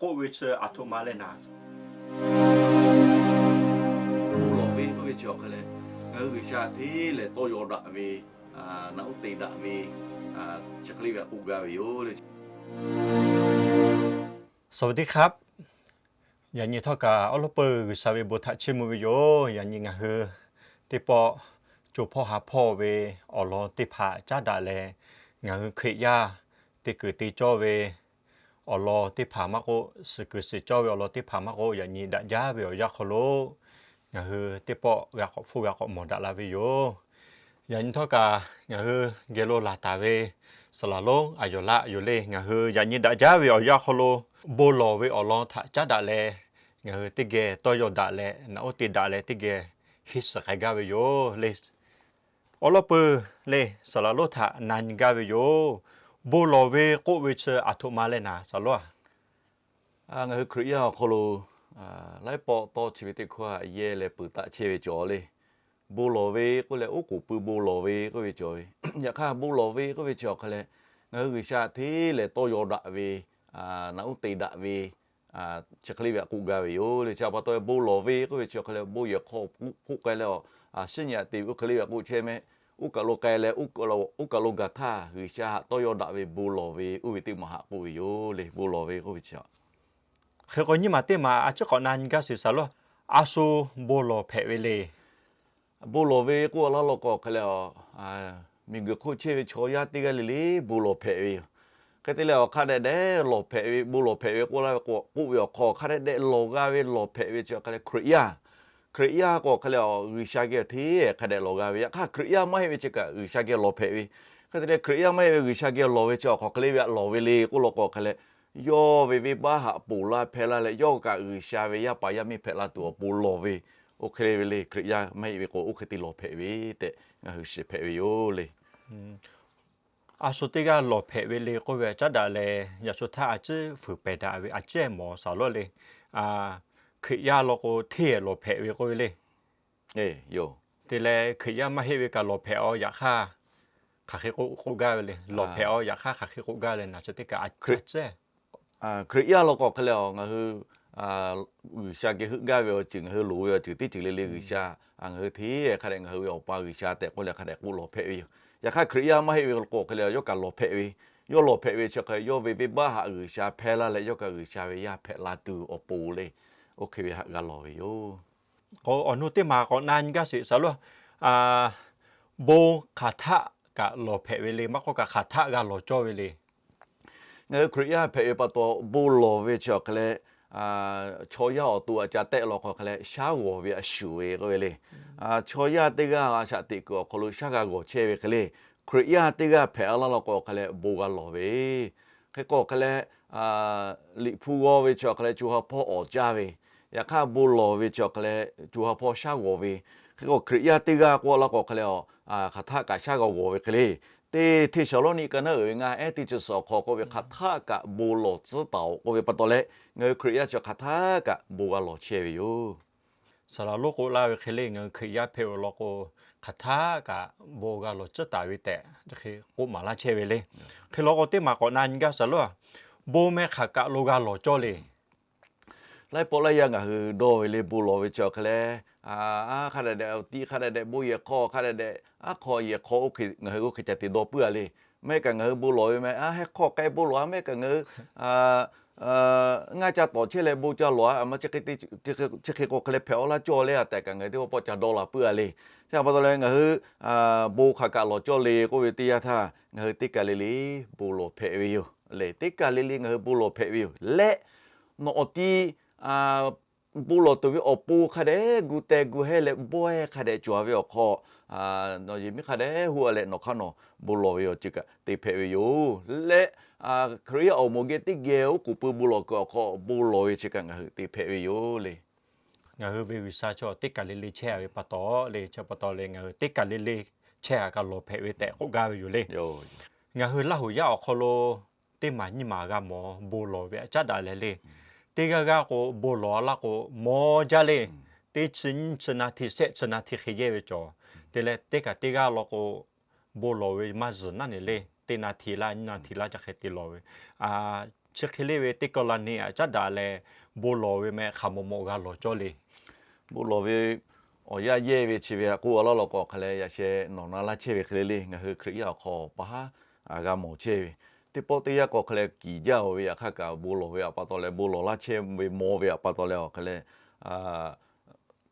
k'oˆ ve chi aˬ htoꞈ ma leh naˍ, bon lawˬ ve k'oˆ ve chi awˬ hk'aˇ leh, ngaˬ hui G'uiˬsha hteˇ lehˬ tawˇ yaw daꞈ ve, naꞈ uˉ te daꞈ ve, chi hk'e le ve htaꞈ k'oˆ gaˇ ve yoˬ le. สวัสดีครับ Yaꞈ nyi htawˇ kaꞈ awˉ lawˉ peuˬ G'uiˬsha ve bon htaꞈ chiˇ mvuh ve yoˬ. Yaꞈ nyi ngaˬ hui teˇ pawˆ co hpawˇ ha hpawˇ ve awˬ lawn teˇ hpaˍ caˉ daꞈ leh, ngaˬ hui Hkriꞈ yaˇ te kuiˬ te cawˇ ve awˬ lawn teˇ hpaˍ maˇ k'oˆ, suhˍ kuiˬ suhˍ cawˇ ve awˬ lawn teˇ hpaˍ maˇ k'oˆ, yaꞈ nyi daꞈ jaˇ ve awˬ yanˇ hk'aw lo ngaˬ hui teˇ pawˆ g'a k'awꞈ hpfuhˇ g'a k'awꞈ mawˬ daꞈ la ve yoˬ. Yaꞈ nyi htawˇ kaꞈ ngaˬ hui geh lo laˬ taˍ ve saˍ laˍ lonˉ Aˍyawˬ laˆ yoˬ le. Ngaˬ hui yaꞈ nyi daꞈ jaˇ ve awˬ yanˇ hk'aw lo bon lawˬ ve awˬ lawn htaꞈ caˉ daꞈ leh, ngaˬ hui teˇ geh tawˇ yaw daꞈ leh naꞈ uˉ te daꞈ leh teˇ geh henˇ suhˍ k'ai gaˇ ve yoˬ le. Awˉ lawˉ peuˬ le, saˍ laˍ lonˉ htaꞈ na nyi gaˇ ve yoˬ. Bon lawˬ ve k'oˆ ve chi aˬ htoꞈ ma leh naˍ, saˍ laˍ lonˉ-a? Ngaˬ hui Hkriꞈ yaˇ awˬ hk'aw lo laiˉ pawˆ tawˇ chi ve teˇ hkawˇ yehˇ leh peuˬ taˆ chehˇ ve cawˬ le. Bon lawˬ ve k'oˆ leh oˉ k'oˍ pui bon lawˬ ve k'oˆ ve cawˬ ve. Yaꞈ hk'aˇ bon lawˬ ve k'oˆ ve chi awˬ hk'aˇ leh, ngaˬ hui G'uiˬsha hteˇ lehˬ tawˇ yaw daꞈ ve, naꞈ uˉ te daꞈ ve, chi hk'e le ve htaꞈ k'oˆ gaˇ ve yoˬ le. Chi pa taw bon lawˬ ve k'oˆ ve chi awˬ hk'aˇ leh bon yehˬ hk'aw hk'oˆ k'ai leh, a, shiˉ nyi aꞈ te ve oˇ hk'e le ve htaꞈ k'oˆ chehˇ mehˆ. Oˇ kaˬ lo k'ai leh oˇ kaˬ lo gaˬ htaˇ G'uiˬsha htaꞈ tawˇ yaw daꞈ ve bon lawˬ ve oˇ ve teˇ maˬ htaꞈ k'oˆ ve yoˬ le. Bon lawˬ ve k'oˆ ve chi hk'e k'o nyiˇ maˬ teˇ maˬ a ciˉ k'awꞈ na nyi gaˇ sheˍ saˍ laˍ lonˉ. A shu bon lawˬ hpehꞈ ve le. Bon lawˬ ve k'oˆ laˇ law k'o hk'e leh, miˬguiˬ hk'oˆ chehˇ ve chaw yaˇ teˇ g'aˇ le le bon lawˬ hpehꞈ ve yoˬ. Hk'e te leh awˬ hk'a dehꞈ dehꞈ lawˬ hpehꞈ ve, bon lawˬ hpehꞈ ve k'oˆ laˇ ve k'o, k'oˆ ve awˬ hk'aw hk'a dehꞈ dehꞈ lawˬ g'a ve lawˬ hpehꞈ ve chi hk'e leh Hkriꞈ yaˇ, Hkriꞈ yaˇ k'o hk'e leh G'uiˬsha geh hteˇ hk'a dehꞈ lawˬ g'a ve. Yaꞈ hk'aˇ Hkriꞈ yaˇ maˇ heˆ ve chi kaꞈ G'uiˬsha geh lawˬ hpehꞈ ve. Hk'e te leh Hkriꞈ yaˇ maˇ heˆ ve G'uiˬsha geh lawˬ ve chi awˬ hk'aw hk'e le ve htaꞈ lawˬ ve le k'oˆ law k'o hk'e leh, yawˇ ve venˇbaˆ haꞈ ponˬ laˇ hpehˇ laˇ leh yawˇ kaꞈ G'uiˬsha ve yaˇ paˍ yaˇ miˇ hpehꞈ la tuˬ awˬ pon lawˬ ve. Oˇ hk'e le ve le, Hkriꞈ yaˇ maˇ heˆ ve k'o oˇ hk'e te lawˬ hpehꞈ ve tehꞈ ngaˬ hui shiˍ hpehꞈ ve yoˬ le. A shu teˇ g'aˇ lawˬ hpehꞈ ve le k'oˆ ve caˉ daꞈ leh, yaꞈ shu htaˇ a ciˉ fuiˍ pehˬ daꞈ ve a ciˉ mawˬ saˍ laˍ lonˉ le. Hkriꞈ yaˇ law k'o hteˇ lawˬ hpehꞈ ve k'oˆ ve le. Te leh Hkriꞈ yaˇ maˇ heˆ ve kaꞈ lawˬ hpehꞈ-aw yaꞈ hk'aˇ hk'aˬ hk'e k'oˆ gaˇ ve le. Lawˬ hpehꞈ-aw yaꞈ hk'aˇ hk'aˬ hk'e k'oˆ gaˇ leh naˍ chi teˇ kaꞈ a ciˉ Hkriꞈ yaˇ law k'o hk'e leh ngaˬ hui G'uiˬsha geh heuˆ gaˇ ve awˬ ceuˬ, ngaˬ hui loˍ ve awˬ ceuˬ teˇ ceuˬ le le G'uiˬsha, ngaˬ hui hteˇ hk'a dehꞈ ngaˬ hui ve Awˬ pa G'uiˬsha tehꞈ k'oˆ leh hk'a dehꞈ k'oˆ lawˬ hpehꞈ ve yoˬ. Yaꞈ hk'aˇ Hkriꞈ yaˇ maˇ heˆ ve k'o hk'e leh yawˇ kaꞈ lawˬ hpehꞈ ve. Yawˇ lawˬ hpehꞈ ve chi hk'e yawˇ ve venˇbaˆ haꞈ G'uiˬsha hpehˇ laˇ leh yawˇ kaꞈ G'uiˬsha ve yaˇ hpehꞈ la tuˬ awˬ pon le. Oˇ hk'e ve htaꞈ g'a lawˬ ve yoˬ. K'o awˬ nu teˇ maˬ k'awꞈ na nyi gaˇ sheˍ saˍ laˍ lonˉ. Bon hk'aˬ htaˆ kaꞈ lawˬ hpehꞈ ve le, maˇ k'oˆ kaꞈ hk'aˬ htaˆ g'a lawˬ cawˇ ve le. Ngaˬ hui Hkriꞈ yaˇ hpehꞈ ve pa taw bon lawˬ ve chi awˬ hk'e leh, chaw yaˇ awˬ to aꞈ ca tehˆ law k'o hk'e leh shaˉ g'awˬ ve a shuˍ ve k'oˆ ve le. Chaw yaˇ teˇ g'aˇ a shaꞈ teꞈ kuiˬ awˬ hk'aw lo shaˉ g'a g'awˬ chehˇ ve hk'e le, Hkriꞈ yaˇ teˇ g'aˇ hpehꞈ laˇ law k'o hk'e leh bon g'a lawˬ ve. Hk'e k'o hk'e leh, liꞈ hpu g'aw ve chi awˬ hk'e leh co ha hpawˇ awˍ caˇ ve, yaꞈ hk'aˇ bon lawˬ ve chi awˬ hk'e leh co ha hpawˇ shaˉ g'awˬ ve. Hk'e k'o Hkriꞈ yaˇ teˇ g'aˇ k'oˆ laˇ k'o hk'e leh, hk'aˬ htaˆ kaꞈ shaˉ g'a g'awˬ ve hk'e le. Teˇ Hteˇsaˍlawˇniˆ ka naˉ uiˍ ve ngaˇ ehˉ teˇ chi suhˍ awˬ hk'aw k'oˆ ve hk'aˬ htaˆ kaꞈ bon lawˬ tcuhˉ taˍ-oꞈ k'oˆ ve pa taw leh, ngaˬ hui Hkriꞈ yaˇ chi hk'aˬ htaˆ kaꞈ bon g'a lawˬ chehˇ ve yoˬ. Saˍ laˍ lonˉ k'oˆ laˇ ve hk'e le, ngaˬ hui Hkriꞈ yaˇ hpehꞈ ve law k'o hk'aˬ htaˆ kaꞈ bon g'a lawˬ tcuhˉ taˍ ve tehꞈ hk'e k'oˆ maˍ laˇ chehˇ ve le. Hk'e law k'o teˇ maˬ k'awꞈ na nyi gaˇ saˍ laˍ lonˉ. Bon meh hk'aˬ kaꞈ lo g'a lawˬ cawˇ le. Laiˉ pawˆ laiˉ yaˇ ngaˬ hui dawˇ ve le bon lawˬ ve chi awˬ hk'e leh, a hk'a dehꞈ dehꞈ awˬ tiˉ hk'a dehꞈ dehꞈ bon yehˬ hk'aw hk'a dehꞈ dehꞈ aˉ hk'aw yehˬ hk'aw oˇ hk'e ngaˬ hui oˇ hk'e ca te dawˇ puiˉ-a le. Maˇ heˆ kaꞈ ngaˬ hui bon lawˬ ve meh a heh hk'aw k'ai bon lawˬ a, maˇ heˆ kaꞈ ngaˬ hui ngaˇ ca tawˍ chehˇ leh bon ca lawˬ a, a ma chi hk'e k'o hk'e leh hpehꞈ-aw laˇ cawˇ le a tehꞈ kaꞈ ngaˬ hui teˇ pawˆ pawˆ ca dawˇ la puiˉ-a le. Chi pa taw leh ngaˬ hui bon hk'aˬ kaꞈ lawˬ cawˇ le k'oˆ ve teˇ yanˇ htaˇ ngaˬ hui teˇ kaˬ le le bon lawˬ hpehꞈ ve yoˬ le. Teˇ kaˬ le le ngaˬ hui bon lawˬ hpehꞈ ve yoˬ leh, nawˬ awˬ tiˉ bon lawˬ tuˬ ve awˬ pon hk'a dehꞈ gu teh gu hehˇ leh bawehˇ hk'a dehꞈ cawˬ ve awˬ hk'aw, nawˬ yehˬ miˉ hk'a dehꞈ hoˆ-a leh nawˬ hk'aˇ nawˬ bon lawˬ ve awˬ ceuˬ kaꞈ te hpehꞈ ve yoˬ leh, Hkriꞈ yaˇ awˬ moˍ geh teˇ geh oˉ k'oˍ pui bon lawˬ kuiˬ awˬ hk'aw bon lawˬ ve chi kaꞈ ngaˬ hui te hpehꞈ ve yoˬ le. Ngaˬ hui ve G'uiˬsha chaw teˇ kaˬ le le chehˇ-a ve pa taw le, chi pa taw le ngaˬ hui teˇ kaˬ le le chehˇ-a kaꞈ lawˬ hpehꞈ ve tehꞈ k'oˆ gaˇ ve yoˬ le. Ngaˬ hui Laˇ huˍ yaˇ awˬ hk'aw lo teˇ maˬ nyiˇ maˬ g'a mawˬ bon lawˬ ve aꞈ caˉ daꞈ leh le. Teˇ g'aˇ g'aˇ k'o bon lawˬ-a laˇ k'o mawˇ jaˇ le. Teˇ chi nyiˇ chi na hti shehˆ chi na hti hk'e yehˇ ve cawˬ. Te leh teˇ kaˬ teˇ g'aˇ law k'o bon lawˬ ve maˇ zuhˬ naˉ ne le. Teˇ na hti laˇ nyiˇ na hti laˇ ca hk'e te lawˬ ve. chi hk'e le ve teˇ kaw la nyi aꞈ caˉ daꞈ leh, bon lawˬ ve meh hk'aˬ mawˬ mawˬ g'a lawˬ cawˇ le. Bon lawˬ ve awˬ yanˇ yehˇ ve chi ve htaꞈ k'oˆ a laˇ law k'o hk'e leh, yaꞈ sheh nawˬ na laˇ chehˇ ve hk'e le le, ngaˬ hui Hkriꞈ yaˇ awˬ hk'aw paˍ haˉ g'a mawˬ chehˇ ve, teˇ pawˆ teˇ yanˇ k'o hk'e leh kiˍ jaˇ-oˬ ve yaꞈ hk'aˇ kaꞈ bon lawˬ ve awˬ pa taw leh, bon lawˬ laˇ chehˇ ve mawˬ ve awˬ pa taw leh awˬ hk'e leh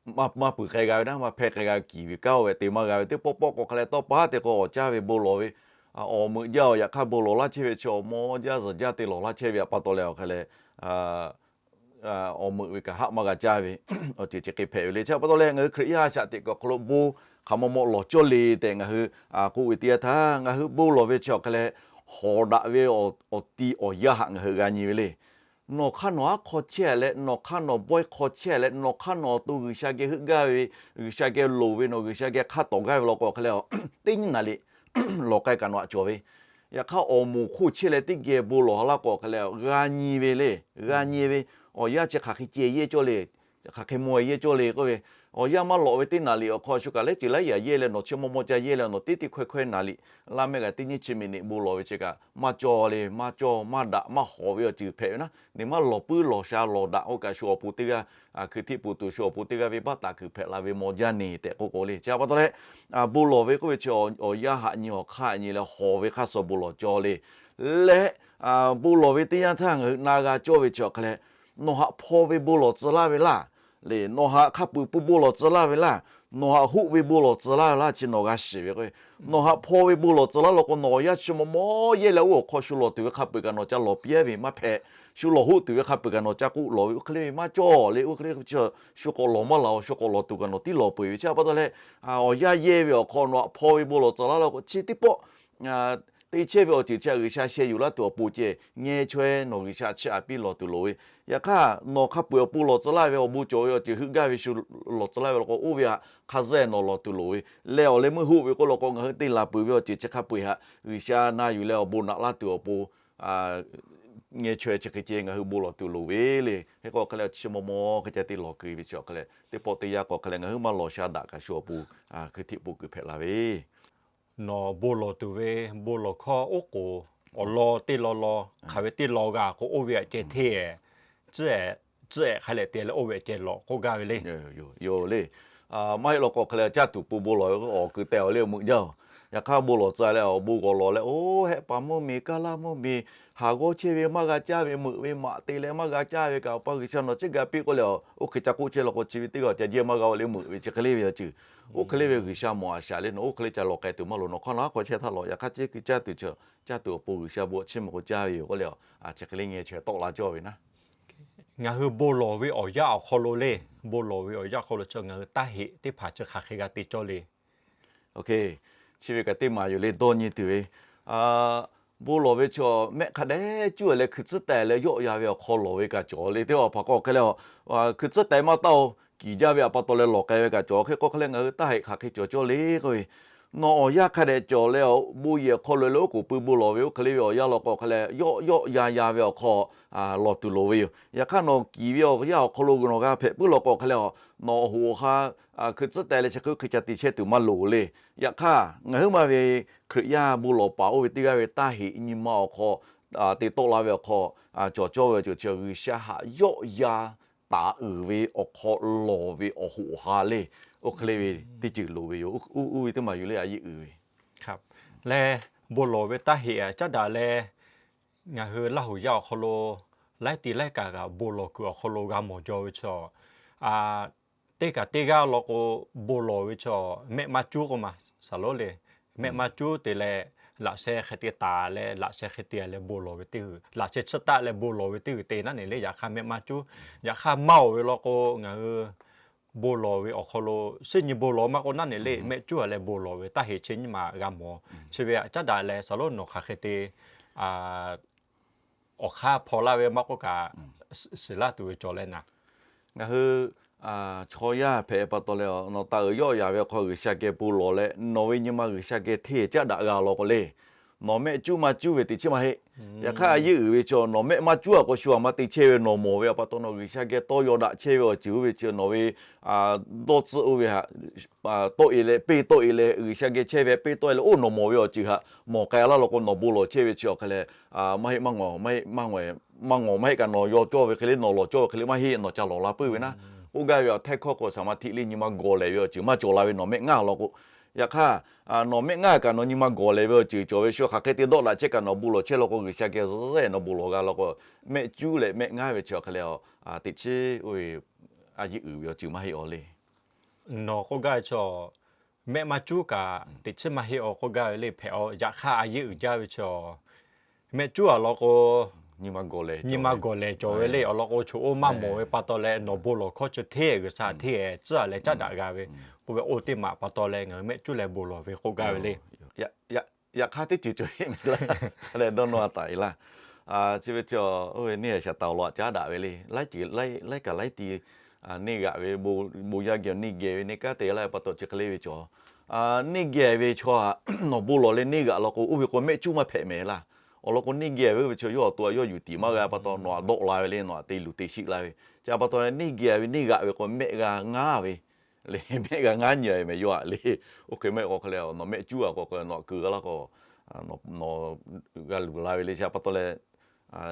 maˇ peuˬ k'ai g'a ve naˉ, maˇ hpehˇ k'ai g'a ve, kiˍ ve kanˉ-oˬ ve te maˇ g'a ve, teˇ pawˆ pawˆ k'o hk'e leh tawˇ pa haˉ te k'o awˬ caˇ ve bon lawˬ ve awˬ meuꞈ jaˇ-oˬ, yaꞈ hk'aˇ bon lawˬ laˇ chehˇ ve chi awˬ mawˇ jaˇ zuhˬ jaˇ te lawˬ laˇ chehˇ ve awˬ pa taw leh awˬ hk'e leh awˬ meuꞈ ve kaꞈ haˆ maˇ g'a caˇ ve awˬ ceuˬ chi hk'e hpehꞈ ve le. Chi pa taw leh ngaˬ hui Hkriꞈ yaˇ shaꞈ teꞈ kuiˬ awˬ hk'aw lo bon hk'aˬ mawˬ mawˬ lawˬ cawˇ le tehꞈ ngaˬ hui k'oˆ ve teˇ yanˇ htaˇ, ngaˬ hui bon lawˬ ve chi awˬ hk'e leh hawˍ daꞈ ve awˬ ti awˬ yanˇ haꞈ ngaˬ hui g'a nyi ve le. Nawˬ hk'aˇ nawˬ aˉ hk'aw chehˇ leh, nawˬ hk'aˇ nawˬ bawehˇ hk'aw chehˇ leh, nawˬ hk'aˇ nawˬ awˬ to G'uiˬsha geh heuˆ gaˇ ve, G'uiˬsha geh loˍ ve, nawˬ G'uiˬsha geh hk'aˇ tawˍ gaˇ ve law k'o hk'e leh, teˇ nyi naˍ liꞈ lawˬ k'ai kaꞈ nawˬ haꞈ cawˬ ve. Yaꞈ hk'aˇ awˬ moˍ hk'oˆ chehˇ leh teˇ geh bon lawˬ laˇ k'o hk'e leh g'a nyi ve le. G'a nyi ve awˬ yanˇ chi hk'aˬ hk'e ceh yehˇ cawˇ le, hk'aˬ hk'e mawˬ yehˇ cawˇ le k'oˆ ve, awˬ yanˇ maˇ lawꞈ ve teˇ naˍ liꞈ awˬ hk'aw shu kaꞈ lehˉ ceuˬ laiˉ yaꞈ yehˇ leh nawˬ chi maw maw ca yehˇ leh nawˬ teˇ teˇ hkawehˇ hkawehˇ naˍ liꞈ laˇ mehˆ kaꞈ teˇ nyiˇ chi miˬ niꞈ bon lawˬ ve chi kaꞈ maˇ cawˇ le, maˇ cawˇ maˇ daꞈ maˇ hawˍ ve awˬ ceuˬ hpehꞈ ve naˉ, neˬ maˇ lawˬ puiˉ lawˬ sha lawˬ daꞈ k'oˆ kaꞈ shu awˬ pon teˇ g'aˇ, hkui htiˆ pun tuˬ shu awˬ pon teˇ g'aˇ ve baˆ taˍ kuiˬ hpehꞈ la ve maw jaˇ neˬ tehꞈ k'oˆ k'o le. Chi pa taw leh bon lawˬ ve k'oˆ ve chi awˬ yanˇ haꞈ nyi awˬ hk'aˇ nyi leh hawˍ ve hk'aˇ suh bon lawˬ cawˇ le. Leh bon lawˬ ve teˇ yanˇ htaˇ ngaˬ hui na g'a cawˇ ve chi awˬ hk'e leh, nawˬ haꞈ hpaw ve bon lawˬ tcuh laˇ ve laˇ, le nawˬ haꞈ hk'a peuˬ pui bon lawˬ tcuh laˇ ve laˇ, nawˬ haꞈ hoˆ ve bon lawˬ tcuh laˇ ve laˇ chi nawˬ g'a shiˍ ve k'o, nawˬ haꞈ hpaw ve bon lawˬ tcuh laˇ law k'o nawˬ awˬ yanˇ chi maw maw yehˇ leh oˇ awˬ hk'aw shu lawˬ tuˬ ve hk'a peuˬ kaꞈ nawˬ ca lawˬ piˇ ve maˇ hpehꞈ. Shu lawˬ hoˆ tuˬ ve hk'a peuˬ kaꞈ nawˬ ca k'oˆ lawˬ ve oˇ hk'e le ve maˇ cawˇ le. Oˇ hk'e le shu k'awꞈ lawˬ maˇ laˬ-oˬ, shu k'awꞈ lawˬ tuˬ kaꞈ nawˬ tiˉ lawˬ peuˬ ve. Chi pa taw leh awˬ yanˇ yehˇ ve awˬ hk'aw nawˬ haꞈ hpaw ve bon lawˬ tcuh laˇ law k'o chi teˇ pawˆ te chehˇ ve awˬ ceuˬ chi G'uiˬsha sheh yuˬ laˇ tuˬ awˬ pon ceh ngeh chaweh nawˬ G'uiˬsha chiˇ aꞈ piˇ lawˬ tuˬ loˍ ve. Yaꞈ hk'aˇ nawˬ hk'a peuˬ awˬ pon lawˬ tcuh laˇ ve awˬ bon cawˬ ve awˬ ceuˬ heuˆ gaˇ ve shu lawˬ tcuh laˇ ve law k'o oˇ ve htaꞈ hk'a zuhˆ nawˬ lawˬ tuˬ loˍ ve. Leh awˬ leh meuˇ hoˆ ve k'oˆ law k'o ngaˬ hui te laˬ peuˬ ve awˬ ceuˬ chi hk'a peu-eˬ htaꞈ G'uiˬsha na yuˬ leh awˬ bon naꞈ laˇ tuˬ awˬ pon ngeh chaweh chi hk'e ceh ngaˬ hui bon lawˬ tuˬ loˍ ve le. Hk'e k'o hk'e leh chi maw maw hk'e ca te lawˬ keu ve chi awˬ hk'e leh teˇ pawˆ teˇ yanˇ k'o hk'e leh ngaˬ hui maˇ lawˬ sha daꞈ kaꞈ shu awˬ pon hkui htiˆ pon kuiˬ hpehꞈ la ve. Nawˬ bon lawˬ tuˬ ve bon lawˬ hkawˇ oˉ k'oˍ awˬ lawn teˇ law law hk'aˬ ve teˇ law g'a k'o oˇ ve aꞈ ceh hteˇ tcuhˉ ehˍ hk'a leh te leh oˇ ve aꞈ ceh lawˬ k'oˆ gaˇ ve le. Yoˬ le. Maˇ heˆ law k'o hk'e leh caˇ tuˬ pon bon lawˬ ve awˬ keu teh awˬ le meuꞈ jaˇ-oˬ. Yaꞈ hk'aˇ bon lawˬ tcuh leh awˬ bon g'awˬ lawˬ leh oˇ hehˆ paˍ mvuhˇmiˬ kaˇ laˇ mvuhˇmiˬ haˍ g'awˇ chehˇ ve maˇ g'a caˇ ve meuꞈ ve maꞈ te leh maˇ g'a caˇ ve kaꞈ awˬ pa G'uiˬsha nawˬ chi gaˬ piˇ k'oˆ leh oˇ hk'e ca k'oˆ chehˇ law k'o chi ve teˇ g'aˇ ca jehˇ maˇ g'a-o le meuꞈ ve chi hk'e le ve awˬ ceuˬ. Oˇ hk'e le ve G'uiˬsha mawˬ a shaˍ le nawˬ oˇ hk'e le ca lawˬ k'ai tuˬ maˇ loˍ. Nawˬ hk'aˇ nawˬ aˉ hk'aw chehˇ htaˇ lawˬ yaꞈ hk'aˇ chi hkui caˇ tuˬ chi caˇ tuˬ awˬ pon G'uiˬsha bon chiˇ mvuh k'o caˇ ve yoˬ k'oˆ leh chi hk'e le ngeh chaweh tawˆ la cawˇ ve naˉ. Ngaˬ hui bon lawˬ ve awˬ yanˇ awˬ hk'aw lo le, bon lawˬ ve awˬ yanˇ awˬ hk'aw lo chi ngaˬ hui taˇ heꞈ teˇ hpaˍ chi hk'aˬ hk'e g'a te cawˇ le. Chi ve kaꞈ teˇ maˍ yoˬ le dawˇ nyi tuˬ ve. Bon lawˬ ve chaw mehˆ hk'a dehꞈ cuˇ leh hkui tcuhˉ taiˍ leh yawˆ yan ve awˬ hk'aw lawˬ ve kaꞈ cawˬ le. Teˇ hpaˍ k'o hk'e leh hkui tcuhˉ taiˍ maˇ taˇ-oˬ, kiˍ jaˇ ve awˬ pa taw leh lawˬ k'ai ve kaꞈ cawˬ. Hk'e k'o hk'e leh ngaˬ hui taˇ heꞈ hk'aˬ hk'e cawˬ cawˇ le k'oˆ ve, nawˬ awˬ yanˇ hk'a dehꞈ cawˬ leh awˬ bon yehˬ awˬ hk'aw lo leh oˉ k'oˍ pui bon lawˬ ve oˇ hk'e le ve awˬ yanˇ law k'o hk'e leh yawˆ yawˆ yan yan ve awˬ hk'aw lawˬ tuˬ loˍ ve yoˬ. Yaꞈ hk'aˇ nawˬ kiˍ ve awˬ yanˇ awˬ hk'aw lo nawˬ g'a hpehꞈ puiˉ law k'o hk'e leh nawˬ awˬ hoꞈ awˬ ha hkui tcuhˉ taiˍ leh chi hk'e hk'e ca te chehˇ tuˬ maˇ loˍ le. Yaꞈ hk'aˇ ngaˬ hui ma ve Hkriꞈ yaˇ bon lawˬ paˍ oˇ ve teˇ g'aˇ ve taˇ heꞈ nyi ma awˬ hk'aw te tawˆ la ve awˬ hk'aw cawˬ cawˇ ve awˬ ceuˬ chi G'uiˬsha haꞈ yawˆ yan taˍ uiˍ ve awˬ hk'aw lawˬ ve awˬ hoꞈ awˬ ha le. Oˇ hk'e le ve teˇ ceuˬ loˍ ve yoˬ. Oˇ ve teˇ maˬ yuˬ le a yeˇ uiˍ ve leh bon lawˬ ve taˇ heꞈ caˉ daꞈ leh ngaˬ hui Laˇ huˍ yaˇ awˬ hk'aw lo laiˉ ti laiˉ kaꞈ kaꞈ bon lawˬ kuiˬ awˬ hk'aw lo g'a mawˬ jaw ve chaw teˇ kaꞈ teˇ g'aˇ law k'o bon lawˬ ve chaw mehˆ maˇ cuˉ k'oˆ ma. Saˍ lonˉ le mehˆ maˇ cuˉ te leh laꞈ sheh hk'e te taˍ leh laꞈ sheh hk'e te leh bon lawˬ ve teˇ g'uiˬ, laꞈ sheh tsuhˇ taˆ leh bon lawˬ ve teˇ g'uiˬ te naˉ ne le. Yaꞈ hk'aˇ mehˆ maˇ cuˉ, yaꞈ hk'aˇ maˇ oˬ ve law k'o ngaˬ hui bon lawˬ ve awˬ hk'aw lo suˉ nyi bon lawˬ maˇ k'oˆ naˉ ne le mehˆ cuˉ a leh bon lawˬ ve taˇ heꞈ chi nyiˇ maˬ g'a mawˬ. Chi ve aꞈ caˉ daꞈ leh saˍ lonˉ nawˬ hk'aˬ hk'e te awˬ hk'aˇ hpaw laˇ ve maˇ k'oˆ kaꞈ shiˍ laˇ tuˬ ve cawˬ leh naˍ. Ngaˬ hui chaw yaˇ hpehꞈ pa taw leh nawˬ taˍ uiˍ yawˆ yan ve awˬ hk'aw G'uiˬsha geh bon lawˬ leh nawˬ ve nyi ma G'uiˬsha geh hteˇ caˉ daꞈ g'a law k'o le. Nawˬ mehˆ cuˉ maˇ cuˉ ve teꞈ chiˉ maˇ heˆ. Yaꞈ hk'aˇ a yeˇ uiˍ ve chaw nawˬ mehˆ maˇ cuˉ a k'o shu a ma te chehˇ ve nawˬ mawˬ ve a pa taw nawˬ G'uiˬsha geh tawˇ yaw daꞈ chehˇ ve awˬ ceuˬ oˇ ve chi nawˬ ve dawˇ tcuhˆ oˇ ve htaꞈ tawˆ e leh, peˇ tawˆ e leh, G'uiˬsha geh chehˇ ve peˇ tawˆ e leh, oˇ nawˬ mawˬ ve awˬ ceuˬ htaꞈ mawˬ k'ai laˇ law k'o, nawˬ bon lawˬ chehˇ ve chi awˬ hk'aˬ lehˬ, maˇ heˆ, maˇ ngawˬ, maˇ heˆ, maˇ ngawˬ maˇ heˆ kaꞈ nawˬ yaw cawˇ ve hk'e le, nawˬ lawˬ cawˇ ve hk'e le maˇ heˆ, nawˬ ca lawˬ la puiˉ ve naˉ. K'oˆ gaˇ ve a htehˇ hkawˇ k'o, saˍ ma htiˆ le nyi ma gawˬ lehˬ ve awˬ ceuˬ maˇ cawˬ la ve nawˬ mehˆ ngaˇ law k'o, yaꞈ hk'aˇ nawˬ mehˆ ngaˇ kaꞈ nawˬ nyi ma gawˬ lehˬ ve awˬ ceuˬ cawˬ ve shu hk'aˬ hk'e te dawˆ daꞈ chehˇ kaꞈ nawˬ bon lawˬ chehˇ law k'o, G'uiˬsha geh nawˬ bon lawˬ g'a law k'o, mehˆ cuˉ leh mehˆ ngaˇ ve chi awˬ hk'aˬ lehˬ, teꞈ chiˉ oˇ ve a yeˇ uiˍ ve awˬ ceuˬ maˇ heˆ awˬ le. Nawˬ k'oˆ gaˇ ve chaw mehˆ maˇ cuˉ kaꞈ teꞈ chiˉ maˇ heˆ awˬ k'oˆ gaˇ ve le hpehꞈ a. Yaꞈ hk'aˇ a yeˇ uiˍ jaˇ ve chaw mehˆ cuˉ a law k'o, nyi ma gawˬ lehˬ cawˬ ve le. Awˬ lawn k'o, chaw oˇ maˇ mawˬ ve pa taw leh nawˬ bon lawˬ hkawˇ chi hteˇ G'uiˬsha hteˇ tcuhˉ a leh caˉ daꞈ g'a ve k'oˆ ve, oˇ teˇ maꞈ pa taw leh ngaˬ hui mehˆ cuˉ leh bon lawˬ ve k'oˆ gaˇ ve le. Yaꞈ hk'aˇ teˇ ceuˬ cawˬ heˆ mehˍ laˇ, hk'a dehꞈ dawˇ nawˇ a taˍ e laˇ. Chi ve chaw oˇ ve neˇ a shaˍ taˍ awˬ lawn a caˉ daꞈ ve le. Laiˉ kaꞈ laiˉ ti neˇ g'aꞈ ve, bon yaˇ geh neˇ geh ve neˇ kanˉ te laˇ ve pa taw chi hk'e le ve chaw, neˇ geh ve chaw htaꞈ nawˬ bon lawˬ leh neˇ g'aꞈ law k'o, oˇ ve k'o mehˆ cuˉ maˇ hpehꞈ mehˍ laˇ. Awˬ lawn k'o, neˇ geh ve oˇ ve chaw yawˇ awˬ to a yawˇ yuˬ tiˍ maˇ g'a pa taw nawˬ htaꞈ dawˆ la ve le, nawˬ htaꞈ te luˬ te shiˆ la ve. Chi pa taw neˇ geh ve neˇ g'aꞈ ve k'o mehˆ g'a ngaˇ ve le, mehˆ g'a ngaˇ nyi a ve mehˍ yawˇ htaꞈ le. Oˇ hk'e maˇ heˆ k'o hk'a leh nawˬ mehˆ cuˉ a k'o, nawˬ htaꞈ keu g'a laˇ k'o, nawˬ g'a luˬ la ve le. Chi pa taw leh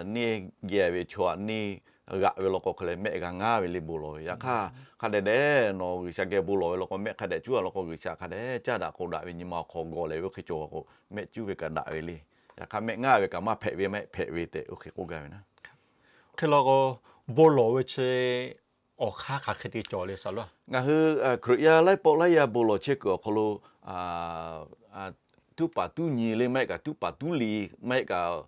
neˇ geh ve chaw htaꞈ neˇ g'aꞈ ve law k'o hk'a leh mehˆ g'a ngaˇ ve le bon lawˬ ve. Yaꞈ hk'aˇ hk'a dehꞈ dehꞈ nawˬ G'uiˬsha geh bon lawˬ ve law k'o, mehˆ hk'a dehꞈ cuˉ a law k'o, G'uiˬsha hk'a dehꞈ caˉ daꞈ k'o daꞈ ve nyi ma awˬ hk'aw gawˬ lehˬ ve oˇ hk'e cawˬ k'o, mehˆ cuˉ ve kaꞈ daꞈ ve le. Yaꞈ hk'aˇ mehˆ ngaˇ ve kaꞈ maˇ hpehꞈ ve, maˇ hpehꞈ ve tehꞈ oˇ hk'e k'oˆ gaˇ ve naˉ. Hk'e law k'o, bon lawˬ ve chi awˬ hk'aˇ hk'aˬ hk'e te cawˬ le sa laˇ. Ngaˬ hui Hkriꞈ yaˇ laiˉ pawˆ laiˉ yaˇ bon lawˬ chehˇ kuiˬ awˬ hk'aw lo tuˉ paˍ tuˉ nyi le maˇ heˆ kaꞈ tuˉ paˍ tuˉ le maˇ heˆ kaꞈ,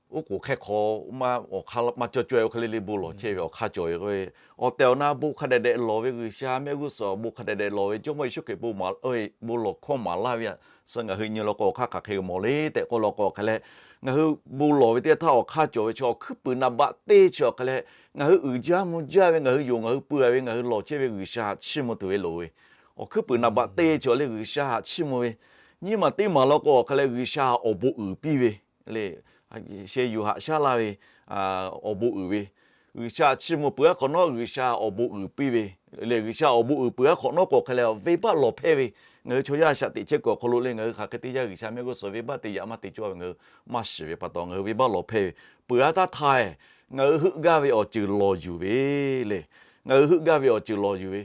oˉ k'oˍ hk'e hk'aw maˇ cawˬ caweh oˇ hk'e le le bon lawˬ chehˇ ve awˬ hk'aˇ cawˬ ve k'o, awˬ tehˬ awˬ na bon hk'a dehꞈ dehꞈ lawˬ ve, G'uiˬsha mehˆ g'uˇ suhˍ bon hk'a dehꞈ dehꞈ lawˬ ve, Jawˇmawˇ Yeˍsuˆ Hkriꞈ bon lawˬ hkawˇ maˍ laˇ ve a suh ngaˬ hui nyi law k'o awˬ hk'aˇ hk'aˬ hk'e mawˬ le tehꞈ k'oˆ law k'o hk'a leh, ngaˬ hui bon lawˬ ve teˇ htaˇ awˬ hk'aˇ cawˬ ve chaw awˬ hkuiˉ puiˍ naˍ baꞈ teˇ chi awˬ hk'a leh, ngaˬ hui uiˍ jaˇ mvuh jaˇ ve, ngaˬ hui yonˍ ngaˬ hui pui a ve, ngaˬ hui lawˬ chehˇ ve G'uiˬsha htaꞈ chiˇ mvuh tuˬ ve loˍ ve. Awˬ hkuiˉ puiˍ naˍ baꞈ teˇ chi awˬ leh G'uiˬsha htaꞈ chiˇ mvuh ve. Nyiˇ maˬ teˇ maˬ law k'o awˬ hk'a leh G'uiˬsha awˬ bon uiˍ piˇ ve le. Sheh yuˬ haꞈ shaˉ laˇ ve awˬ bon uiˍ ve, G'uiˬsha htaꞈ chiˇ mvuh peuˬ aˉ hk'awꞈ nawˉ G'uiˬsha awˬ bon uiˍ piˇ ve le. G'uiˬsha awˬ bon uiˍ peuˬ aˉ hk'awꞈ nawˉ k'o hk'a leh venˇbaˆ lawˬ hpehˇ ve. Ngaˬ hui chaw yaˇ shaꞈ teꞈ chehˇ kuiˬ awˬ hk'aw lo le, ngaˬ hui hk'aˬ hk'e te yaˇ G'uiˬsha mehˆ g'uˇ suhˍ venˇbaˆ te yaꞈ maˇ te cawˇ ve ngaˬ hui maˇ shiˍ ve pa taw ngaˬ hui venˇbaˆ lawˬ hpehˇ ve. Peuˬ aˉ taˇ htaˇ, ngaˬ hui heuˆ gaˇ ve awˬ ceuˬ lawˬ yuˬ ve le. Ngaˬ hui heuˆ gaˇ ve awˬ ceuˬ lawˬ yuˬ ve.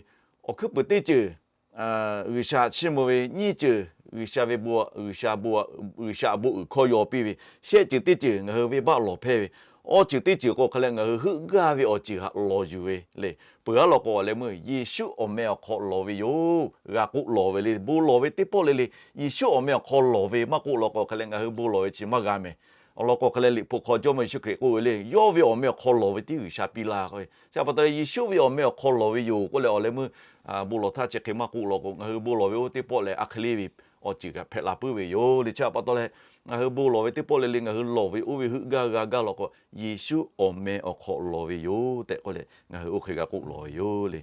Awˬ hkuiˉ puiˍ teˇ ceuˬ G'uiˬsha htaꞈ chiˇ mvuh ve, nyiˇ ceuˬ G'uiˬsha ve bon, G'uiˬsha bon, G'uiˬsha bon uiˍ hkawˇ yaw piˇ ve. Shehˆ ceuˬ teˇ ceuˬ ngaˬ hui venˇbaˆ lawˬ hpehˇ ve. Awˇ ceuˬ teˇ ceuˬ k'o hk'a leh ngaˬ hui heuˆ gaˇ ve awˬ ceuˬ htaꞈ lawˬ yuˬ ve le. Peuˬ aˉ law k'o awˬ leh meuˇ Yeˍsuˆ awˬ meh awˬ hk'aw lawˬ ve yoˬ g'a k'oˆ lawˬ ve le. Bon lawˬ ve teˇ pawˆ le le Yeˍsuˆ awˬ meh awˬ hk'aw lawˬ ve maˇ k'oˆ law k'o hk'a leh ngaˬ hui bon lawˬ ve chi maˇ g'a mehˍ. Awˬ lawn k'o hk'a leh Liꞈ hpu hk'aw Jawˇmawˇ Yeˍsuˆ Hkriꞈ k'oˆ ve le, yawˇ ve awˬ meh awˬ hk'aw lawˬ ve tiˉ G'uiˬsha piˇ laˇ k'o ve. Chi pa taw leh Yeˍsuˆ ve awˬ meh awˬ hk'aw lawˬ ve yoˬ k'oˆ leh awˬ leh meuˇ bon lawˬ htaˇ chi hk'e maˇ k'oˆ law k'o, ngaˬ hui bon lawˬ ve oˇ teˇ pawˆ leh a hk'e le ve awˬ ceuˬ kaꞈ hpehꞈ la puiˉ ve yoˬ le. Chi pa taw leh ngaˬ hui bon lawˬ ve teˇ pawˆ le le ngaˬ hui lawˬ ve oˇ ve heuˆ gaˇ g'a gaˇ law k'o, Yeˍsuˆ awˬ meh awˬ hk'aw lawˬ ve yoˬ tehꞈ k'oˆ leh ngaˬ hui oˇ hk'e g'a k'oˆ lawˬ ve yoˬ le.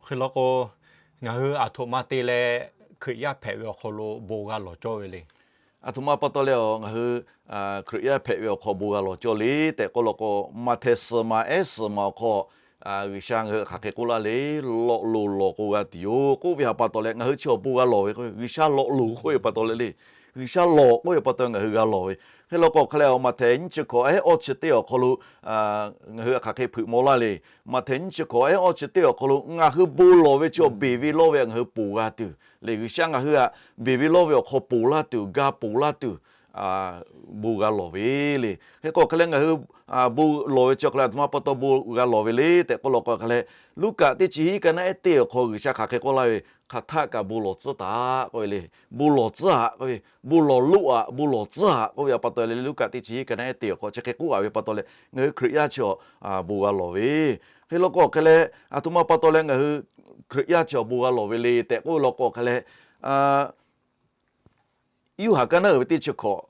Hk'e law k'o, ngaˬ hui aˬ htoꞈ ma te leh Hkriꞈ yaˇ hpehꞈ ve awˬ hk'aw lo bon g'a lawˬ cawˇ ve le. Aˬ htoꞈ ma pa taw leh a ngaˬ hui Hkriꞈ yaˇ hpehꞈ ve awˬ hk'aw bon g'a lawˬ cawˇ le tehꞈ k'oˆ law k'o, Maꞈhtehˍ suhˍ maˬ ehˉ suhˍ maˬ awˬ hk'aw G'uiˬsha ngaˬ hui hk'aˬ hk'e k'oˆ laˇ le, lawꞈ loˍ lawˬ k'o g'a tuˬ yoˬ k'oˆ ve htaꞈ pa taw leh ngaˬ hui chi awˬ bon g'a lawˬ ve k'o, G'uiˬsha lawꞈ loˍ k'oˆ ve pa taw leh le, G'uiˬsha lawˬ k'oˆ ve pa taw ngaˬ hui g'a lawˬ ve. Hk'e law k'o hk'a leh a Maꞈhtehˍ nyiˇ chi hkawꞈ ehˉ awˇ chi teˇ awˬ hk'aw lo ngaˬ hui hk'aˬ hk'e hpeuꞈ maw laˇ le. Maꞈhtehˍ nyiˇ chi hkawꞈ ehˉ awˇ chi teˇ awˬ hk'aw lo ngaˬ hui bon lawˬ ve chi awˬ beˬ ve lawˇ ve ngaˬ hui ponˬ g'a tuˬ le. G'uiˬsha ngaˬ hui htaꞈ beˬ ve lawˇ ve awˬ hk'aw ponˬ laˇ tuˬ, ga ponˬ laˇ tuˬ bon g'a lawˬ ve le. Hk'e k'o hk'a leh ngaˬ hui bon lawˬ ve chi awˬ hk'a leh aˬ htoꞈ ma pa taw bon g'a lawˬ ve le tehꞈ k'oˆ law k'o hk'a leh, Luˉkaꞈ teˇ chi hiˉ ka naˆ ehˉ teˇ awˬ hk'aw G'uiˬsha hk'aˬ hk'e k'oˆ laˇ ve, hk'aˬ htaˆ kaꞈ bon lawˬ tcuhˉ taˍ k'oˆ ve le. Bon lawˬ tcuhˉ aꞈ k'oˆ ve, bon lawˬ loˆ aꞈ, bon lawˬ tcuhˉ aꞈ k'oˆ ve pa taw leh Luˉkaꞈ teˇ chi hiˉ ka naˆ ehˉ teˇ awˬ hk'aw chi hk'e k'oˆ a ve pa taw leh ngaˬ hui Hkriꞈ yaˇ chi awˬ bon g'a lawˬ ve. Hk'e law k'o hk'a leh aˬ htoꞈ ma pa taw leh ngaˬ hui Hkriꞈ yaˇ chi awˬ bon g'a lawˬ ve le tehꞈ k'oˆ law k'o hk'a leh, Yoˇhanˬ ka naˆ uiˍ ve teˇ chi hkawꞈ,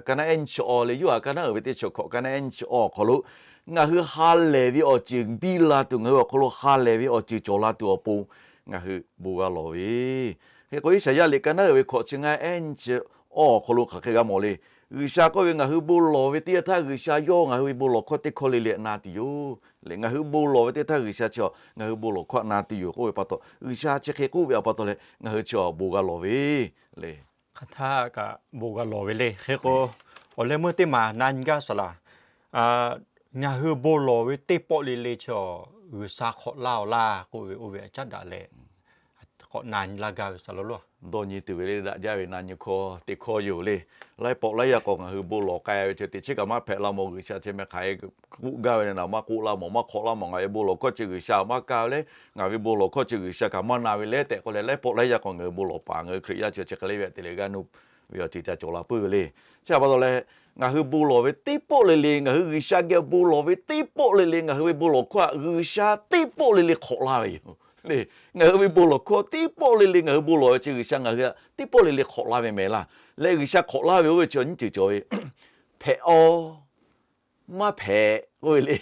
ka naˆ ehˉ nyiˇ chi awˇ le, Yoˇhanˬ ka naˆ uiˍ ve teˇ chi hkawꞈ ka naˆ ehˉ nyiˇ chi awˇ awˬ hk'aw lo ngaˬ hui ha lehˬ ve awˬ ceuˬ biˇ la tuˬ, ngaˬ hui awˬ hk'aw lo ha lehˬ ve awˬ ceuˬ cawˬ la tuˬ awˬ pon ngaˬ hui bon g'a lawˬ ve. Hk'e k'o Iˉsaˍyaˆ liꞈ ka naˆ uiˍ ve hkawꞈ chi ngaˇ ehˉ nyiˇ chi awˬ hk'aw lo hk'aˬ hk'e g'a mawˬ le. G'uiˬsha k'oˆ ve, ngaˬ hui bon lawˬ ve teˇ yanˇ htaˇ G'uiˬsha yawˇ ngaˬ hui ve bon lawˬ hkawˇ teˇ hkawˇ le le htaꞈ na tuˬ yoˬ le. Ngaˬ hui bon lawˬ ve teˇ yanˇ htaˇ G'uiˬsha chi ngaˬ hui bon lawˬ hkawˇ htaꞈ na tuˬ yoˬ k'oˆ ve pa taw, G'uiˬsha chi hk'e k'oˆ ve pa taw leh ngaˬ hui chi bon g'a lawˬ ve le. Hk'aˬ htaˇ kaꞈ bon g'a lawˬ ve le. Hk'e k'o, awˬ leh meuˇ teˇ maˬ na nyi gaˇ saˍ laꞈ, ngaˬ hui bon lawˬ ve teˇ pawˆ le le chi G'uiˬsha hk'awꞈ laˇ-oˬ laˇ k'oˆ ve, oˇ ve caˉ daꞈ leh k'awꞈ na nyi laˇ gaˇ ve saˍ laꞈ lonˉ. Dawˇ nyi tuˬ ve le, daꞈ jaˇ ve na nyi hkawˇ teˇ hkawˇ yoˬ le. Laiˉ pawˆ laiˉ yaˇ k'o ngaˬ hui bon lawˬ k'ai ve chi teˇ chiˉ kaꞈ maˇ hpehꞈ la mawˬ. G'uiˬsha chi meh hk'aˬ hk'e k'oˆ gaˇ ve le, naˬ maˇ k'oˆ laˇ mawˬ, maˇ hk'awꞈ laˇ mawˬ. Ngaˬ ve bon lawˬ hkawˇ chi G'uiˬsha maˇ kaˇ ve le. Ngaˬ ve bon lawˬ hkawˇ chi G'uiˬsha kaꞈ maˇ na ve le tehꞈ k'oˆ leh, laiˉ pawˆ laiˉ yaˇ k'o ngaˬ hui bon lawˬ paˍ ngaˬ hui Hkriꞈ yaˇ chi chi hk'e le ve te leh g'aˇ nuˇ ve awˬ ceuˬ ca cawˬ la puiˉ ve le. Chi pa taw leh, ngaˬ hui bon lawˬ ve teˇ pawˆ le le, ngaˬ hui G'uiˬsha geh bon lawˬ ve teˇ pawˆ le le, ngaˬ hui ve bon lawˬ hkawˇ htaꞈ G'uiˬsha teˇ pawˆ le le hk'awꞈ laˇ ve yoˬ le. Ngaˬ hui ve bon lawˬ hkawˇ teˇ pawˆ le le ngaˬ hui bon lawˬ ve chi G'uiˬsha ngaˬ hui htaꞈ teˇ pawˆ le le hk'awꞈ laˇ ve mehˍ laˇ. Leh G'uiˬsha hk'awꞈ laˇ ve oˇ ve chi nyiˇ ceuˬ cawˬ ve, hpehꞈ-aw, maˇ hpehꞈ k'oˆ ve le.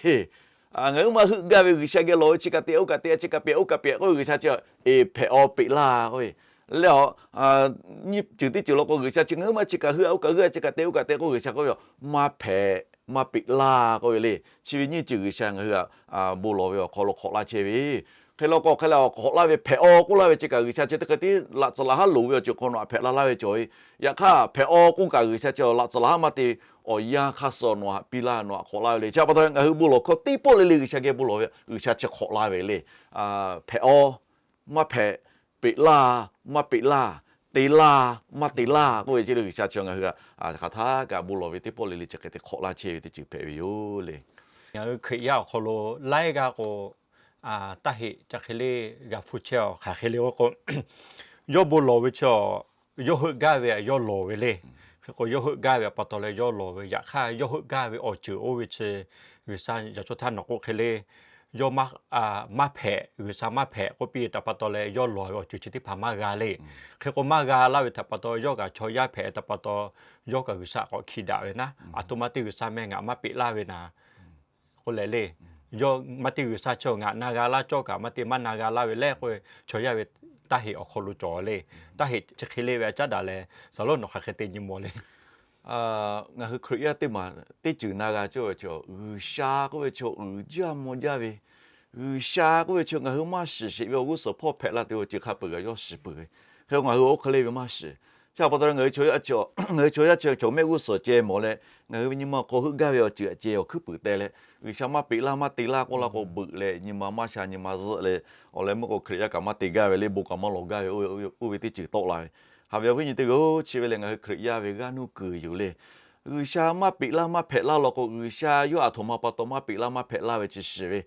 Ngaˬ huiˉ ma heuˆ gaˇ ve G'uiˬsha geh lawˬ ve chi kaꞈ te, oˇ kaꞈ te, chi kaꞈ pehꞈ, oˇ kaꞈ pehꞈ k'oˆ ve G'uiˬsha chi, eˍ, hpehꞈ-aw, peꞈ laˇ k'oˆ ve le. Nyiˇ ceuˬ teˇ ceuˬ law k'o G'uiˬsha chi ngaˬ huiˉ ma chi kaꞈ heuˆ-a, oˇ kaꞈ heuˆ-a, chi kaꞈ te, oˇ kaꞈ te k'oˆ G'uiˬsha k'oˆ ve, maˇ hpehꞈ, maˇ peꞈ laˇ k'oˆ ve le. Chi ve nyiˇ ceuˬ G'uiˬsha ngaˬ hui htaꞈ bon lawˬ ve awˬ hk'aw lo hk'awꞈ laˇ chehˇ ve. Hk'e law k'o hk'e leh awˬ hk'awꞈ laˇ ve hpehꞈ-aw k'oˆ laˇ ve chi kaꞈ G'uiˬsha chi teˇ hk'e te laꞈ tcuh laꞈ haˉ loˍ ve awˬ ceuˬ hk'aw nawˬ htaꞈ hpehꞈ la laˇ ve cawˬ ve. Yaꞈ hk'aˇ hpehꞈ-aw k'oˆ kaꞈ G'uiˬsha chi laꞈ tcuh laꞈ haˉ maˇ te, awˬ yanˇ hk'aˇ suh nawˬ htaꞈ piˇ laˇ, nawˬ htaꞈ hk'awꞈ laˇ ve le. Chi pa taw ngaˬ hui bon lawˬ hkawˇ teˇ pawˆ le le G'uiˬsha geh bon lawˬ ve G'uiˬsha chi hk'awꞈ laˇ ve le. Hpehꞈ-aw, maˇ hpehꞈ, peꞈ laˇ, maˇ peꞈ laˇ, te laˇ, maˇ te laˇ k'oˆ ve chi le G'uiˬsha chi ngaˬ hui htaꞈ hk'aˬ htaˇ kaꞈ bon lawˬ ve teˇ pawˆ le le chi hk'e te hk'awꞈ laˇ chehˇ ve teˇ ceuˬ hpehꞈ ve yoˬ le. Ngaˬ hui Hkriꞈ yaˇ awˬ hk'aw lo laiˉ g'aˇ k'o, taˇ heꞈ ca hk'e le g'a hpuˇ chehˇ-aw. Hk'aˬ hk'e le k'o, yawˇ bon lawˬ ve chi, yawˇ heuˆ gaˇ ve htaꞈ yawˇ lawˬ ve le. Hk'e k'o yawˇ heuˆ gaˇ ve pa taw leh yawˇ lawˬ ve, yaꞈ hk'aˇ yawˇ heuˆ gaˇ ve awˬ ceuˬ oˇ ve chi G'uiˬsha yaꞈ chaw htaˇ nawˬ k'oˆ hk'e le, yawˇ maˇ hpehꞈ, G'uiˬsha maˇ hpehꞈ k'oˆ piˇ ve htaꞈ pa taw leh yawˇ lawˬ ve awˬ ceuˬ chi teˇ hpaˍ maˇ g'a le. Hk'e k'o maˇ g'a laˇ ve htaꞈ pa taw yawˇ kaꞈ chaw yaˇ hpehꞈ htaꞈ pa taw, yawˇ kaꞈ G'uiˬsha k'awꞈ hkiˇ daꞈ ve naˉ, aˬ htoꞈ ma te G'uiˬsha meh ngaˬ maˇ peꞈ laˇ ve naˍ k'oˆ leh le. Yawˇ maˇ te G'uiˬsha chi ngaˬ na g'a laˇ cawˇ kaꞈ maˇ te maˇ na g'a laˇ ve le k'oˆ ve, chaw yaˇ ve taˇ heꞈ awˬ hk'aw lo cawˬ le. Taˇ heꞈ chi hk'e le ve htaꞈ caˉ daꞈ leh, saˍ laꞈ lonˉ nawˬ hk'aˬ hk'e te nyi mawˬ le. Ngaˬ hui Hkriꞈ yaˇ teˇ maˬ teˇ ceuˬ na g'a cawˇ ve chi, G'uiˬsha k'oˆ ve chi uiˍ jaˇ mvuh jaˇ ve, G'uiˬsha k'oˆ ve chi ngaˬ hui maˇ shiˍ sheˍ ve awˬ g'uˇ suhˍ hpawˇ hpehꞈ la tuˬ ve awˬ ceuˬ hk'a peuˬ kaꞈ yawˇ shiˍ peuˬ ve. Hk'e k'o ngaˬ hui oˇ hk'e le ve maˇ shiˍ. Chi pa taw leh ngaˬ hui chaw yaˇ chi awˬ mehˆ g'uˇ suhˍ ceh mawˬ leh, ngaˬ hui ve nyi ma awˬ hk'aw heuˆ gaˇ ve awˬ ceuˬ aꞈ ceh awˬ hkuiˉ puiˍ teh leh, G'uiˬsha maˇ peꞈ laˇ maˇ te laˇ k'oˆ laˇ k'o beuꞈ leh nyi ma maˇ sha nyi ma zuhˆ leh, awˬ leh meuˇ k'o Hkriꞈ yaˇ kaꞈ maˇ te gaˇ ve le, bon kaꞈ maˇ lawˬ gaˇ ve, oˇ ve teˇ ceuˬ tawˆ la ve. Haꞈ ve awˬ viˉ nyi teˇ g'aˇ-oˬ, chi ve lehˬ ngaˬ hui Hkriꞈ yaˇ ve g'aˇ nuˇ kuiˬ yoˬ le. G'uiˬsha maˇ peꞈ laˇ maˇ hpehꞈ laˇ law k'o, G'uiˬsha yawˇ aˬ htoꞈ ma pa taw maˇ peꞈ laˇ maˇ hpehꞈ laˇ ve chi shiˍ ve,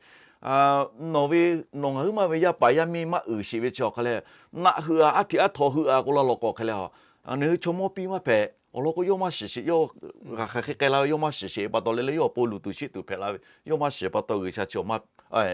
nawˬ ve, nawˬ ngaˬ huiˉ ma ve yaˇ paˍ yaˇ miˇ maˇ uiˍ sheˍ ve chi awˬ hk'a leh, naˆ heuˆ-a, aˉ htiꞈ aˉ htaw heuˆ-a k'oˆ laˇ law k'o hk'e leh, nawˬ hui chaw mawˇ piˇ maˇ hpehꞈ. Awˬ lawn k'o yawˇ maˇ shiˍ sheˍ, yawˇ hk'aˬ hk'e k'ai la ve yawˇ maˇ shiˍ sheˍ pa taw leh, leh yawˇ awˬ pon luˬ tuˬ sheˆ tuˬ hpehꞈ la ve yawˇ maˇ shiˍ pa taw G'uiˬsha chi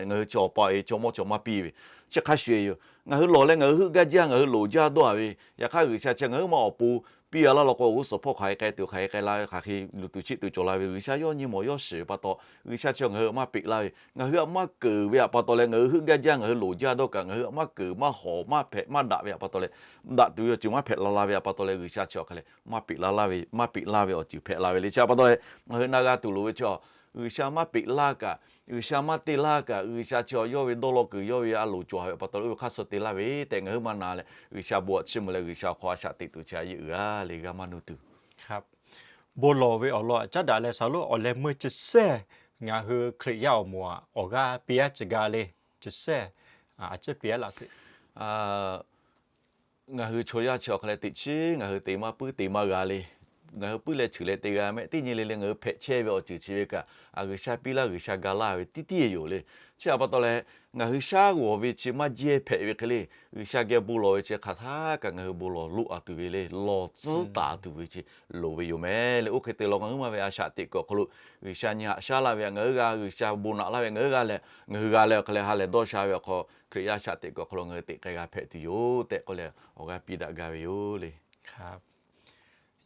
ngaˬ hui chi awˬ pa e chaw mawˇ chaw maˇ piˇ ve, chi hk'a shuˍ yoˬ. Ngaˬ hui lawˬ leh ngaˬ hui heuˆ gaˇ jaˇ ngaˬ hui loˍ jaˇ dawˇ-a ve, yaꞈ hk'aˇ G'uiˬsha chi ngaˬ huiˉ ma awˬ pon piˇ-a laˇ law k'o, awˬ g'uˇ suhˍ hpawˇ hk'aˬ hk'e k'ai tuˬ hk'aˬ hk'e k'ai la ve, hk'aˬ hk'e luˬ tuˬ sheˆ tuˬ cawˬ la ve G'uiˬsha yawˇ nyi mawˬ yawˇ shiˍ pa taw, G'uiˬsha chi ngaˬ hui maˇ peꞈ laˇ ve, ngaˬ hui htaꞈ maˇ keunˍ ve htaꞈ pa taw leh ngaˬ hui heuˆ gaˇ jaˇ ngaˬ hui loˍ jaˇ dawˇ kaꞈ ngaˬ hui htaꞈ maˇ keunˍ maˇ hawˍ maˇ hpehꞈ maˇ daꞈ ve htaꞈ pa taw leh, daꞈ tuˬ ve awˬ ceuˬ maˇ hpehꞈ la la ve htaꞈ pa taw leh G'uiˬsha chi awˬ hk'a leh maˇ peꞈ la la ve, maˇ peꞈ laˇ ve awˬ ceuˬ hpehꞈ la ve le. Chi pa taw leh ngaˬ hui na g'a tuˬ loˍ ve chi, G'uiˬsha maˇ peꞈ laˇ kaꞈ, G'uiˬsha maˇ te laˇ kaꞈ, G'uiˬsha chi yawˇ ve dawˇ law kuiˬ yawˇ ve a loˍ cawˬ ve pa taw leh oˇ ve hk'aˇ suh te laˇ ve tehꞈ ngaˬ huiˉ ma na leh G'uiˬsha bon htaꞈ chiˇ mvuh leh G'uiˬsha awˬ hk'aw a shaꞈ teꞈ tuˬ chi a yeˇ uiˍ-a le g'a maˇ nuˇ tuˬ. Bon lawˬ ve awˬ lawn caˉ daꞈ leh saˍ laꞈ lonˉ awˬ leh meuˇ chi sehˉ ngaˬ hui Hkriꞈ yaˇ awˬ moˍ-aꞈ awˬ g'aˇ piˇ-a ciˉ gaˇ le. Chi sehˉ a ciˉ piˇ-a laꞈ sheˍ. Ngaˬ hui chaw yaˇ chi awˬ hk'a leh teꞈ chiˉ ngaˬ hui te maˇ puiˉ te maˇ g'a le. Ngaˬ hui puiˉ leh cheuˬ leh te g'a mehˆ. Teˇ nyi le le ngaˬ hui hpehꞈ chehˇ ve awˬ ceuˬ chi ve kaꞈ, G'uiˬsha piˇ laˇ G'uiˬsha ga laˇ ve tiˉ tiˉ yoˬ le. Chi htaꞈ pa taw leh, ngaˬ hui shaˉ g'awˬ ve chi maˇ jehˇ hpehꞈ ve hk'e le, G'uiˬsha geh bon lawˬ ve chi hk'aˬ htaˇ kaꞈ ngaˬ hui bon lawˬ loꞈ-a tuˬ ve le, lawˬ tcuhˉ taˍ tuˬ ve chi loˍ ve yoˬ mehˍ le. Oˇ hk'e te law ngaˬ huiˉ ma ve a shaꞈ teꞈ kuiˬ awˬ hk'aw lo G'uiˬsha nyi haꞈ shaˉ laˇ ve htaꞈ ngaˬ hui g'a, G'uiˬsha bon naꞈ laˇ ve ngaˬ hui g'a leh, ngaˬ hui g'a leh awˬ hk'a leh ha lehˬ dawˇ sha ve awˬ hk'aw Hkriꞈ yaˇ a shaꞈ teꞈ kuiˬ awˬ hk'aw lo ngaˬ hui teꞈ k'ai g'a hpehꞈ tuˬ yoˬ tehꞈ k'oˆ leh awˬ g'aˇ piˇ daꞈ gaˇ ve yoˬ le.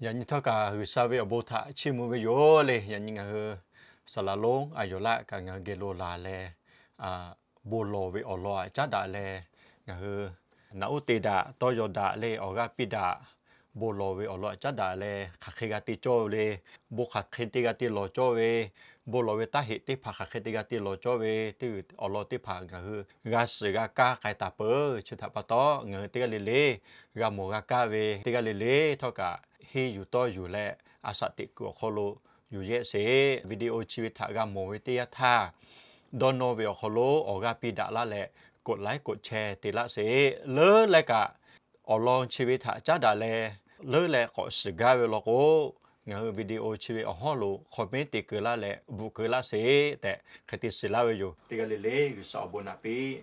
Yaꞈ nyi htawˇ kaꞈ G'uiˬsha ve awˬ bon htaꞈ chiˇ mvuh ve yoˬ le. Yaꞈ nyi ngaˬ hui saˍ laꞈ lonˉ a yoˬ laˆ kaꞈ ngaˬ hui geh lo laˬ leh, bon lawˬ ve awˬ lawn caˉ daꞈ leh, ngaˬ hui naꞈ uˉ te daꞈ tawˇ yaw daꞈ le awˬ g'aˇ piˇ daꞈ bon lawˬ ve awˬ lawn caˉ daꞈ leh hk'aˬ hk'e g'a te cawˇ ve le. Bon hk'aˬ hk'e te g'a te lawˬ cawˇ ve, bon lawˬ ve taˇ heꞈ teˇ hpaˍ hk'aˬ hk'e te g'a te lawˬ cawˇ ve, teˇ g'uiˬ awˬ lawn teˇ hpaˍ ngaˬ hui g'a shiˍ g'a kaˇ k'ai taˍ peuˬ. Chi htaꞈ pa taw, ngaˬ hui teˇ g'aˇ le le g'a mawˬ g'a kaˇ ve teˇ g'aˇ le le htawˇ kaꞈ henˇ yuˬ tawˇ yuˬ leh, a shaꞈ teꞈ kuiˬ awˬ hk'aw lo yuˬ yehˆ sheˍ. Video chi ve htaꞈ g'a mawˬ ve teˇ yanˇ htaˇ, dawˇ nawˇ ve awˬ hk'aw lo awˬ g'aˇ piˇ daꞈ laˇ leh, กดไลค์ กดแชร์ te laˇ sheˍ. Leuˉ leh kaꞈ, awˬ lawn chi ve htaꞈ caˉ daꞈ leh, leuˉ leh k'awꞈ shiˍ gaˇ ve law k'o, ngaˬ hui video chi ve awˬ hawˉ lo comment te keu laˇ leh bvuhꞈ keu laˇ sheˍ tehꞈ hk'e te shiˍ laˇ ve yoˬ. Teˇ g'aˇ le le G'uiˬsha awˬ bon naꞈ piˇ